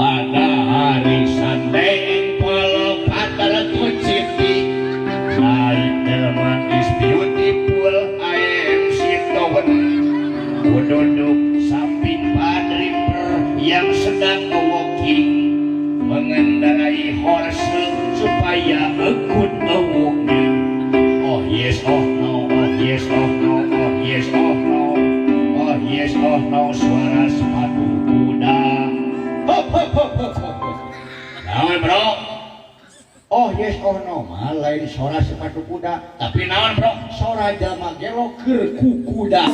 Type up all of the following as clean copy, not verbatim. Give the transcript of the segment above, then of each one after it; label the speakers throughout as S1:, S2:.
S1: Pada hari Sunday and follow father to city. Like Delman is beautiful, I am sit down. Ku duduk samping Pak Driver yang sedang walking, mengendarai horse supaya ikut walknya. Oh yes, oh no, oh yes, oh no, oh yes, oh no, oh yes, oh no, suara sepatu kuda. Hop, hop, hop, hop, hop. Naon bro? Oh yes, oh no, mah lain suara sepatu kuda, tapi naon bro? Suara jalma gelo keur kukudaan.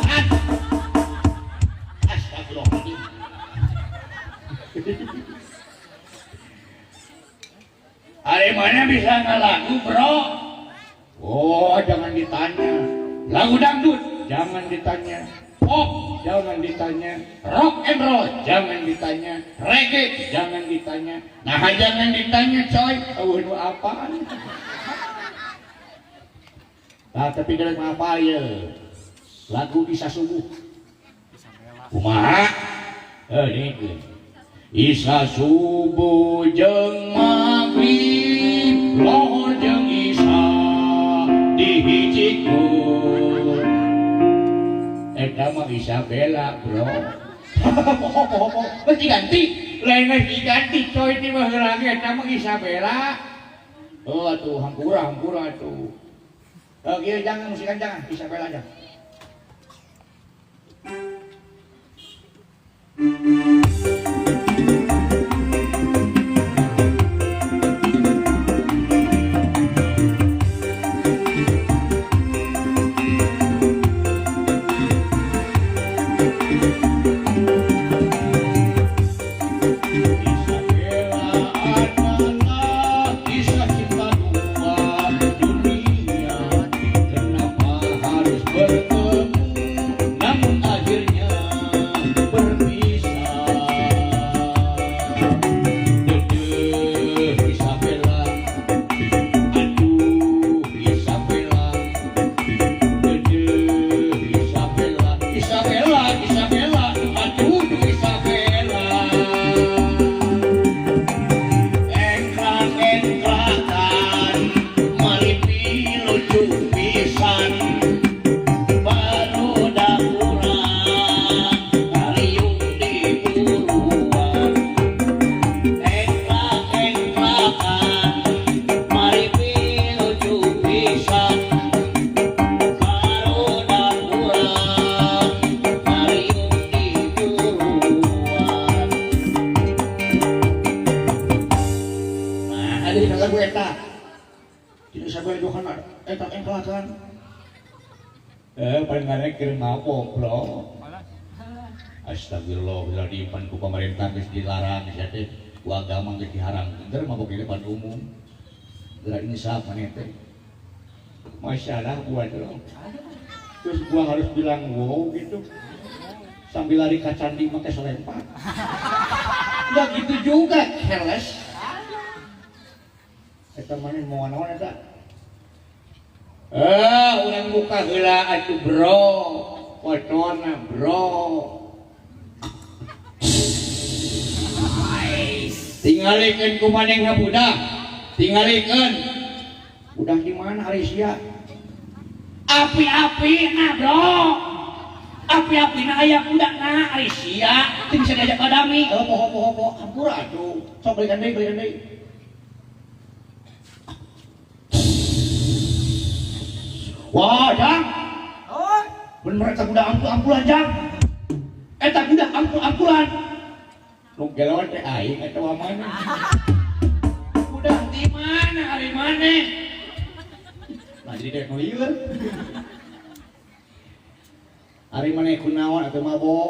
S1: Astagfirullahaladzim. Ari mana bisa ngalagu bro? Oh jangan ditanya. Lagu dangdut jangan ditanya. Pop jangan ditanya. Rock and roll jangan ditanya. Reggae jangan ditanya. Nah jangan ditanya coy. Eueuh nu apaan? Nah tapi dari apa ya? Lagu Isa Subuh. Kumaha? Eh Isa subuh jeung magrib, lohor jeung Isa dihijikeun. Eta mah Isabella, bro. Poho, geus diganti. Lain geus diganti coy ti mah heula ge eta mah Isabella. Oh atuh hampura hampura atuh. Oh kieu jangan musikan jangan Isabella aja. Isabella adalah kisah cinta dua dunia. Kenapa harus bertemu, namun akhirnya berpisah. Dedeh Isabella, aduh Isabella, dedeh Isabella, Isabella, Isabella, aduh Isabella. Engklak-engklakan, malipi lucu pisan, barudak urang ngariung di buruan. Engklak-engklakan, malipi lucu pisan, barudak urang ngariung di buruan. Nah, ada di lagu eta. Tidak sabar itu kan eta engklakan. Paling ngarek keur mabok, bro. Astagfirullahaladzim, pan ku pemerintah geus dilarang sia teh, ku agama geus diharamkeun keur mabok di depan umum. Geura insaf maneh teh. Masalah gua tuh. Terus gua harus bilang wow gitu. Sambil lari ke candi make selempar. Enggak gitu juga, keles. Eta maneh mau naon eta? Urang buka heula atuh bro. Fotona bro. Tingalikeun ku maneh budak. Tingalikeun. Budak di mana ari sia? Api-api na bro. Api-api na aya budak na ari sia. Teu bisa diajak kadami. Oh poho poho poho hampura atuh. Sok balikan deui balikan deui. Wah, Jang. Bener eta budak ampul-ampulan, Jang. Eta budak ampul-ampulan. Nu gelo teh aing eta wa mana? Budak di mana ari maneh? Nah, jadi dek nu lieur. Ari maneh kunaon atuh mabok?